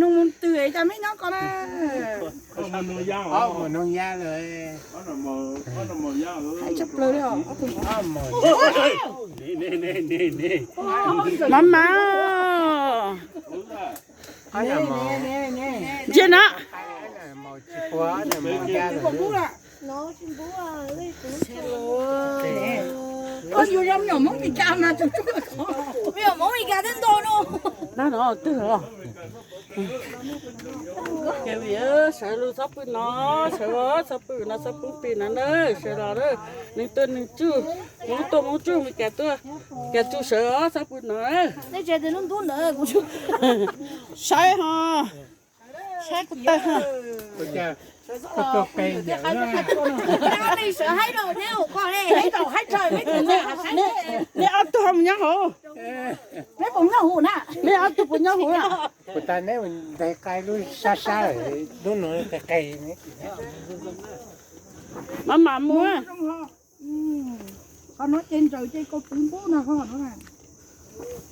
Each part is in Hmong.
Nug mus twg cas me nyob ko na. Ob mus noog yab lawm. Hais tshaj plaws li os. Mama. Ntsia na. Koj yug yog me nyuam Hmoob Meskas mas, me nyuam Hmoob Meskas twb nto no. Nab no twg los? Sawv los txhob pw no, sawv los txhob pw no, txhob pw pem no na, sawv los na. Neeg tuaj neeg tsuj, Hmoob tuaj Hmoob tsuj, Meskas tuaj Meskas tsuj, sawv los txhob pw no. Sawv ho, saib kuv tawg ho. Nej ob tug ho mus nyob hauv. Nej ob tug puas nyob hauv na? Puas tas neb nteg qai lub sab sab lub no qe qe. Mam mam mus. Qhov no ces ntsaws ces kaus twv npub no ho no.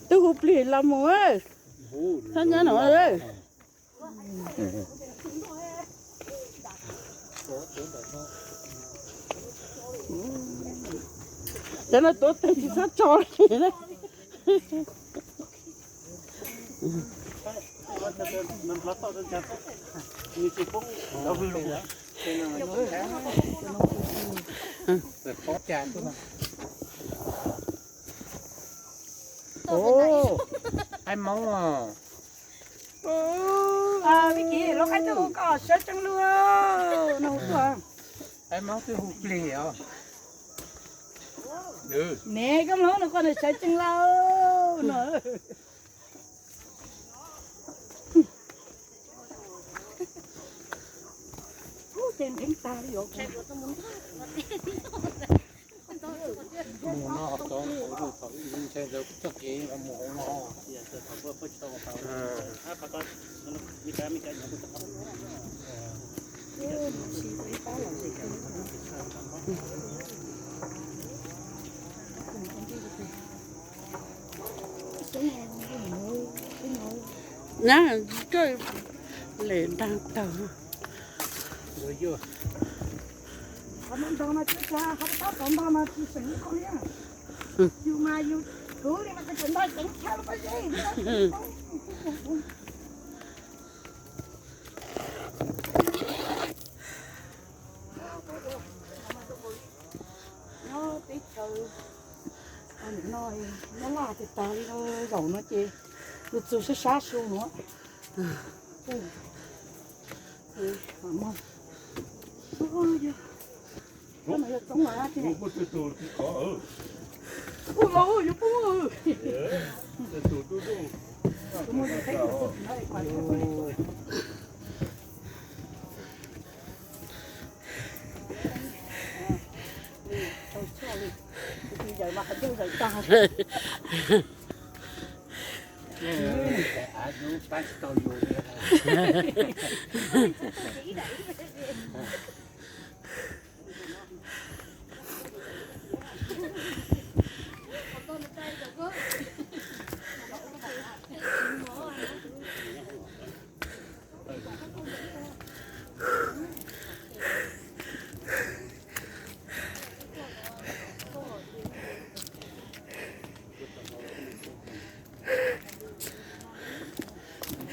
Twb hu plig los mus. Txhob nyob no. Cov no tuav tes tsis txhob tso li. Qaib Moob os. Vij Kiv, lub qaib twg hu koj sawv tsees lug no tuaj. Qaib Moob twb hu plig os. Ne koj mloog no koj sawv tsees lug no. Ces ntheev tag li os. Mus no tod, thaum ntshai ntawd txoj kev mus hauv no. Na, koj lem ntaag tawg. Qhov no nrog mas tsis tag, qhov tab tom nrog mas tsis seem li qhov yog. Yus mas yus kuv li mas koj tseem nrog ceev chaw los pob zeb. Nyob teb chaws no, nyob laj tag tag li no, zaum no ces yus txug sab sab su no.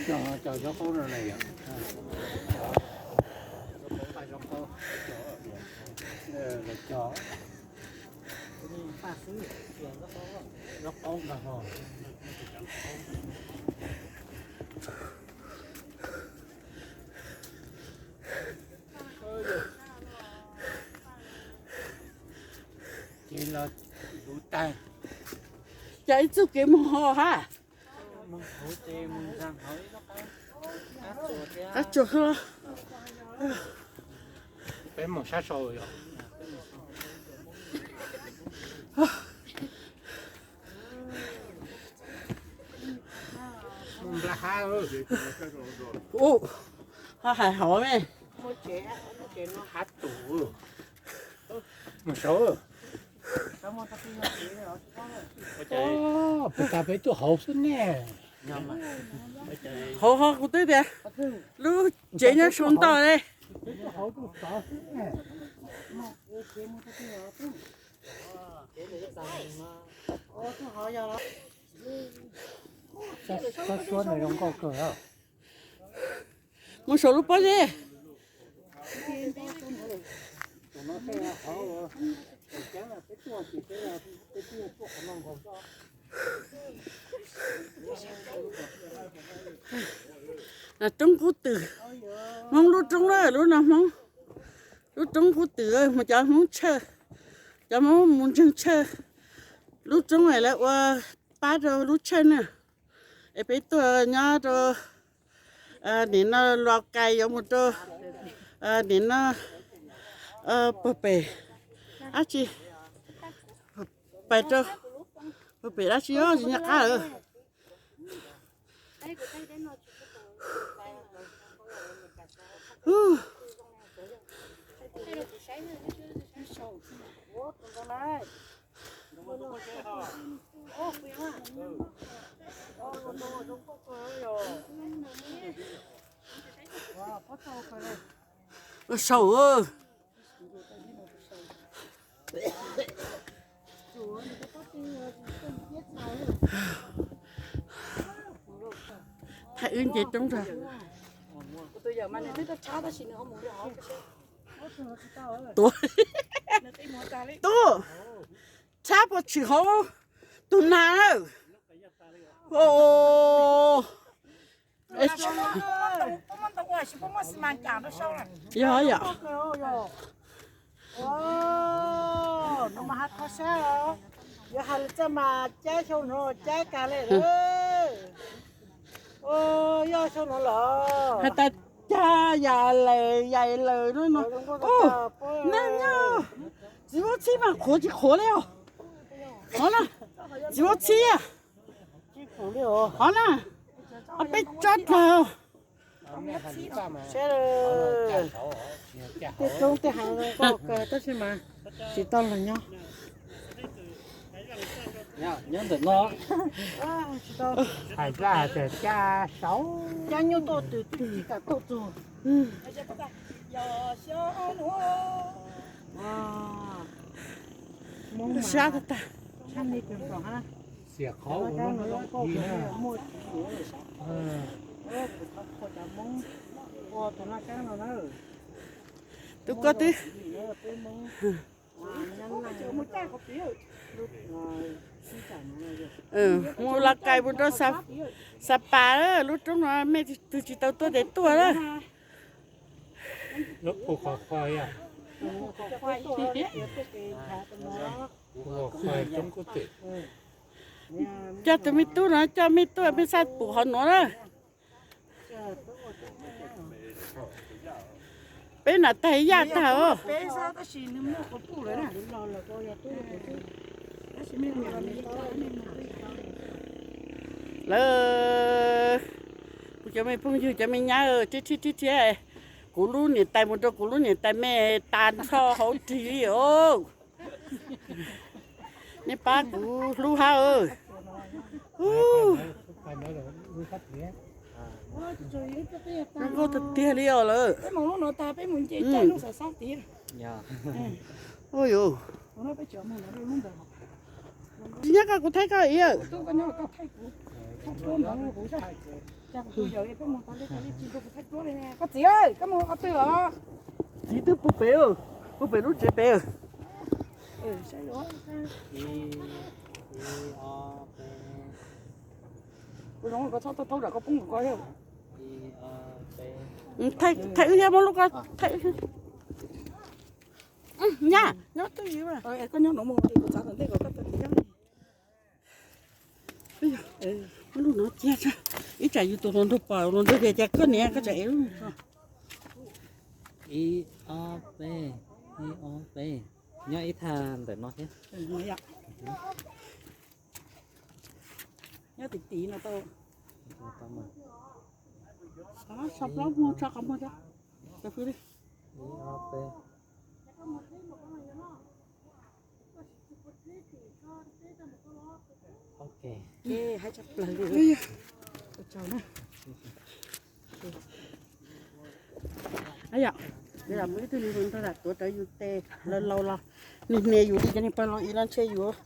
Cog, cog zaub qaub no na yom. Zaub qaub, zaub qaub, cog, cog. Zaub qaub nkaus ho. Ces los luv tag. Cas ib txoj kev mus ho hab. Qab tsuas. Peb mus sab saud yom. Mus nplas hav. Ub, ho hais hov me. Hav tus. Mus saud. Peb tas peb tuaj hauv xwb ne. Hauv ho kuv twb tias lub tsev nyob saum ntoj li. Mus saum lub pob zeb. Roob Kub Twm, Hmoob lub roob lawm, lub no Hmoob lub roob Kub Twm, mus cov Hmoob tshawj, cov Hmoob mus ntseeg tshawj, lub roob es lawv ua pab rau lub tshawj na. Es peb tuaj nyob rau nim no Los Kais yuav mus rau nim no puag pem dab tsi, pais rau puag pem dab tsi os, tsis nco qab lawm. Saum, thaij wb nce roob rau. Tuaj, tshab puas tshwm hauv tus nag. Yog yom. Yuav hais lus txaj mas caib xyoo no caib kag li lawm. Yog xyoo no los hais tas cag yam lawm yam lawm no no. Neeg nyob txiv huab txhib mas qhuav tsis qhuav li os. Qhov na, txiv huab txhib, qhov na, peb tsob dlawg. Tej roob tej hav zoo nkauj kawg tab sis mas tsis tau los nyob. Nyob ntawm no, hais tias caj saud, caj nyuj tuaj twg twb tsis kam tuaj txug. Sab tag tag. Xiam qhov ua lub no muaj tsis suav lawm sab. Kuv thov qhuas cov Hmoob ua tus laj kab no na. Tus ko twb mus Laj Kais mus rau Xa Pas, lub roob no mej tug tsis tau tuaj ces tuaj lawm. Coj tus me tub no coj mej tuaj mej xaj pum hov nuav na. Peb nam tag yaj tag os. Lawv, kuv cov me phooj ywg cov me nyab, rib rhib rib rhiab, kuv lub niam tais mus rau kuv lub niam tais mej tas nrho hauv rig li os. Nej pab kuv hlub hab. Zoo nkauj tiag tiag li os lawm. Tsis nyob koj kuv thaij koj ib yam. Txiv twb pw pem, pw pem lub tsev pem. Thaij wb thiab muab lub ko thaij wb thiab. Nyab, nyob twj ywm. Muab lub no cia, ib tsam yus tus hluas nraug pom hluas nraug tias cas koj niam koj tsam ev lub no. Ib ob peb, ib ob peb, nyob ib thaj ntawm no thiab. Nyob tim tim no tau. Xav plaub muag tso qhov muag tso. Ib ob peb. Ok. Hais tshaj plaws li. Yom, ib tug niag hluas nraug tuav rawv yus tes laus laus los, nws hnia yus li cov niag pawg laus ib no ntshe yuav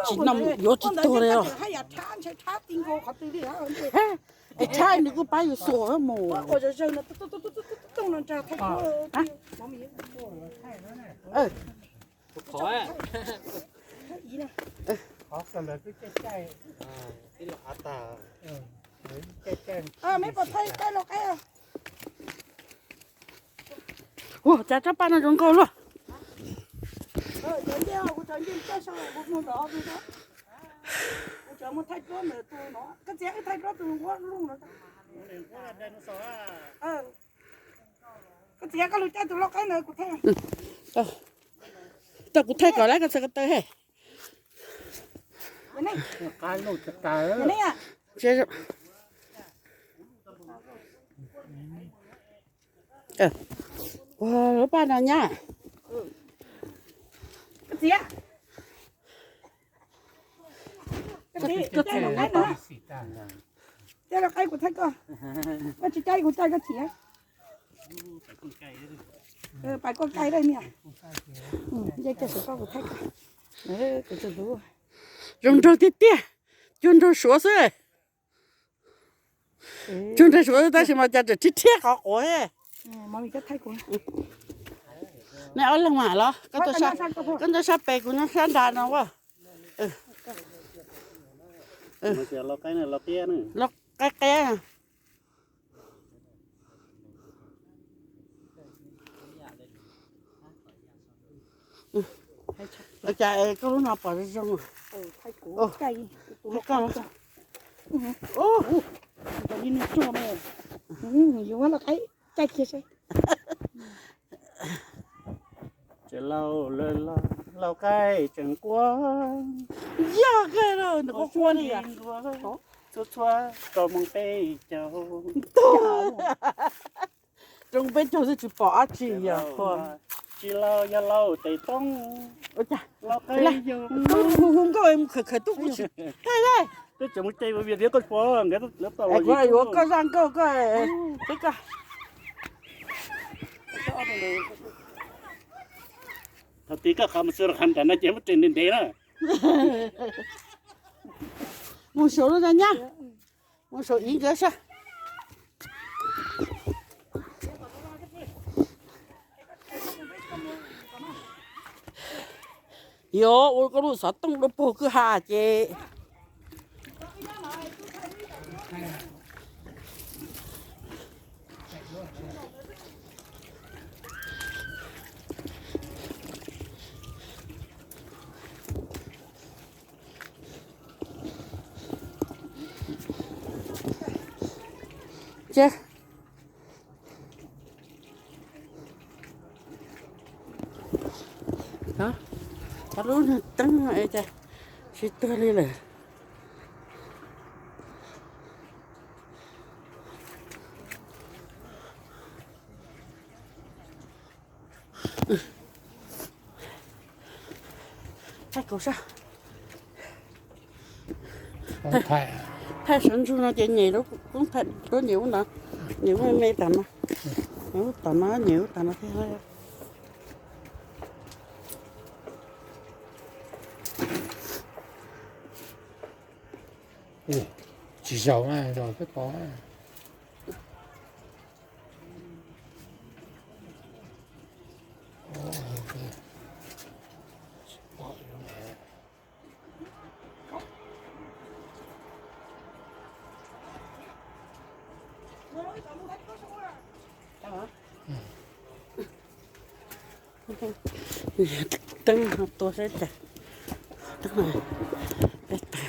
tsis noj yuav tsis tuag li os. Tus tshab nws kuj pab yus xuas mus. Ua cas tsob paj no zoo nkauj luaj. Koj txiv, koj lug caij tus lau qaib ntawd kuv thaij. Tau kuv thaij kom lawv koj txhais ko taw he. Ua lub paj no nyab. Koj txiv, koj txiv, caij lau qaib no. Caij lau qaib kuv thaij koj. Koj tsis caij kuv caij koj txiv. Pais koj caij daj niam. Caij saum koj kuv thaij koj. Zoo nraug tiag tiag. Cuag nraug suav xwb. Cuag nraug suav tab sis mas cas tseem rhiab rhiab qhov quav. Nej ob leeg mas los, koj nyob sab pem kuv nyob sab nrad no as. Lau qaib qab. Cas koj lub no pom zoo zoo. Lau qaib tseem quaj, yog kawg, nws quaj quaj li. Txhua txhua rau moos peb caug, rau moos peb caug xwb tsis pom dab tsi yog. Tsis lau yog lau tes toob. Lau qaib hu hu nkauj mus khawm khawm tub kuv tsis thaij li. Twb tseem mus caij mus vias tias koj pom nkawd tau los kuv yuav koj zaj nkauj koj, koj. Thaum twg koj qhov mus xwb rau qhov nram no ces muab tsev ntev ntev na. Mus saum lub nyab, mus saum ib nkawd sab. Yuav ua koj lub xov tooj dua puag kwj ha ces. Ces cov lub nws teeb no es cas tsis tuag li lawm. Thaij kaus sab. Thaij sawv ntsug no ces nyem lub koob thaij lub nyem ub ntawd, nyem ub me me tas no, nyem ub tom no, nyem ub tas no thiab. Tsis zaum na, zaum peb pom. Teeb no tua saib cas. Teeb no, peb tag